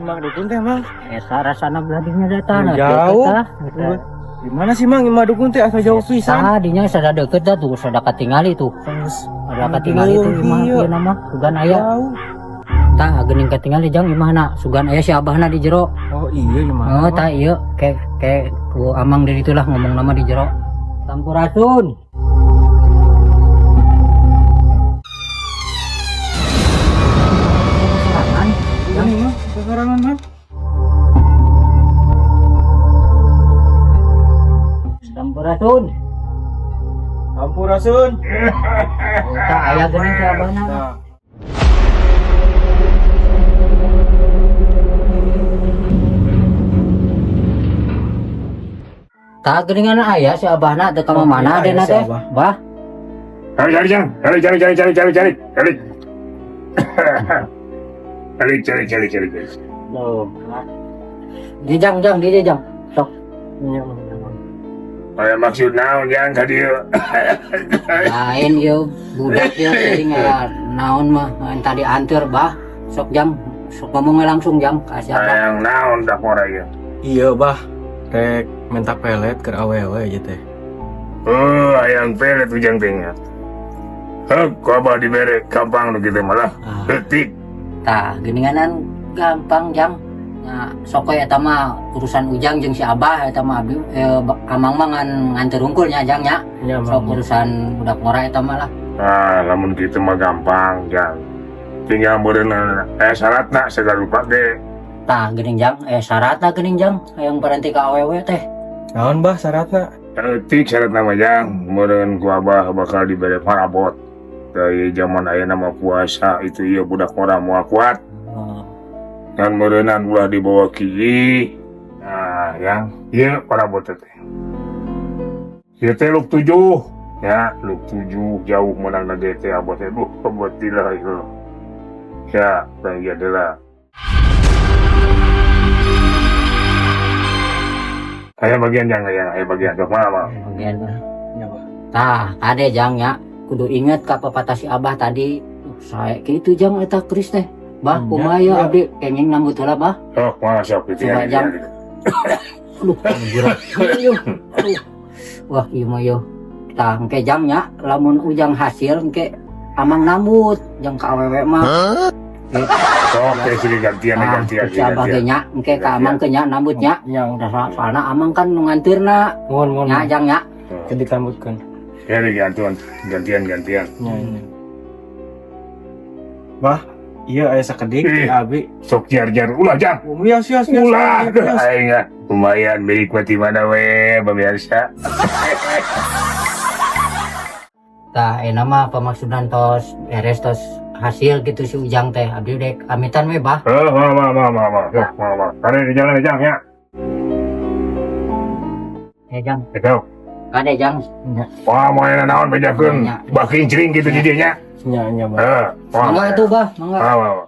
Imah dukun teh, Mang? Eta rasana belah dinya datang. Jauh. Di mana sih, Mang, imah dukun teh asa jauh pisan? Tah dinya sada deket dah tuh, sada katingali tuh. Terus Ada katingali tuh imah Iya. ieu nama sugan aya. Jauh. Tah geuning katingali jang imahna, sugan aya si abahna di jero. Oh iya, imah. Oh tah ieu ke ke ku amang dari itulah ngomong nama di jero. Sampurasun. Ini, Mang, sesarangan, Mang. Sampurasun. Sampurasun. Oh, tah aya geuning si abahna. Tah. Tah geuningan aya si abahna teu ka Oh, mana iya, dena aya si teh. abah. Bah, Cari, cari, jang. Cari, cari, cari, cari, cari, cari, cari. Cari, cari, cari, cari, cari. Loh. Di jang jang di jang. Sok. Iya, Mang, iya, Mang. Aya maksud naon jang ka dieu? Lain ieu budak ieu teuing aya naon mah ngan tadi anteur bah. Sok jang, sok ngomongnya langsung jang ka si abah. Hayang naon dak ora ieu? Iya, Bah. Rek minta pelet ke awewe aja teh. Oh, hayang pelet ujang teh nya. Heuh, ku abah dibere gampang nu kitu malah. Ah. Leutik. Tah, geuninganan gampang jang. Nah, sok we eta mah urusan ujang jeung si abah eta mah abdi amang mah ngan nganteur hungkul nya jang nya. Iya, Sok Mang. urusan budak ngora eta mah lah. Ah, lamun kitu mah gampang jang. Tinggal meureun syaratna segala rupa ge. Tah, geuning jang, syaratna geuning jang hayang berhenti ka awewe teh. Naon, Bah, syaratna? Leutik syaratna mah jang, meureun ku abah bakal dibere parabot. Dari zaman ayeuna mah puasa itu ieu budak ngora moal kuat. Oh. Ngan meureunan ulah dibawa kieu. Nah, yang ieu parabot teh. Ieu teh luk 7. Ya, luk 7 jauh menang ge teh abot teh. Duh, abot lah ieu. Ya, bang ieu adalah. Aya bagian jang aya, aya bagian sok mah mah. Bagian Iya, Bah. Tah, kade jang ya, kudu inget ka pepatah si abah tadi. Saya kitu jang eta keris teh. Bah, Iya, kumaha ya iya. abdi kenging nambut heula bah. Sok mah sok kitu Coba, Jang. Aduh, berat. Aduh. Aduh. Wah, ieu mah yo. Tah, engke jang nya, lamun ujang hasil engke amang nambut jang ka awewe mah. Gitu. Sok teh sini gantian Tah, gantian si abah ge gantian. nya, engke ka amang ke nya nambut nya. Iya, Udah soalna amang kan nu nganteurna. Mohon, mohon. Nya jang nya. Jadi ditambutkeun. Ya gantian gantian gantian. Iya, iya. Bah, iya aya sakedik Ih. ti abi. Sok jar-jar ulah jang. Ulah, sias, sias, Ulah, sias. aing ah. Lumayan milik mati mana we, pemirsa. Tah, enak mah pemaksudan tos beres tos hasil gitu si ujang teh. Abdi dek amitan we bah. Oh, ma ma ma ma ma, sok ma ma. Kade di jalan jang ya. Ya jang. Itu. Kade jang. Wah, mau yang naon bejakeun Ya. baking cering gitu di dieu nya. Nya, nya, Bah. Heeh. Wah. Mangga atuh bah, mangga. Ah, wah, wah.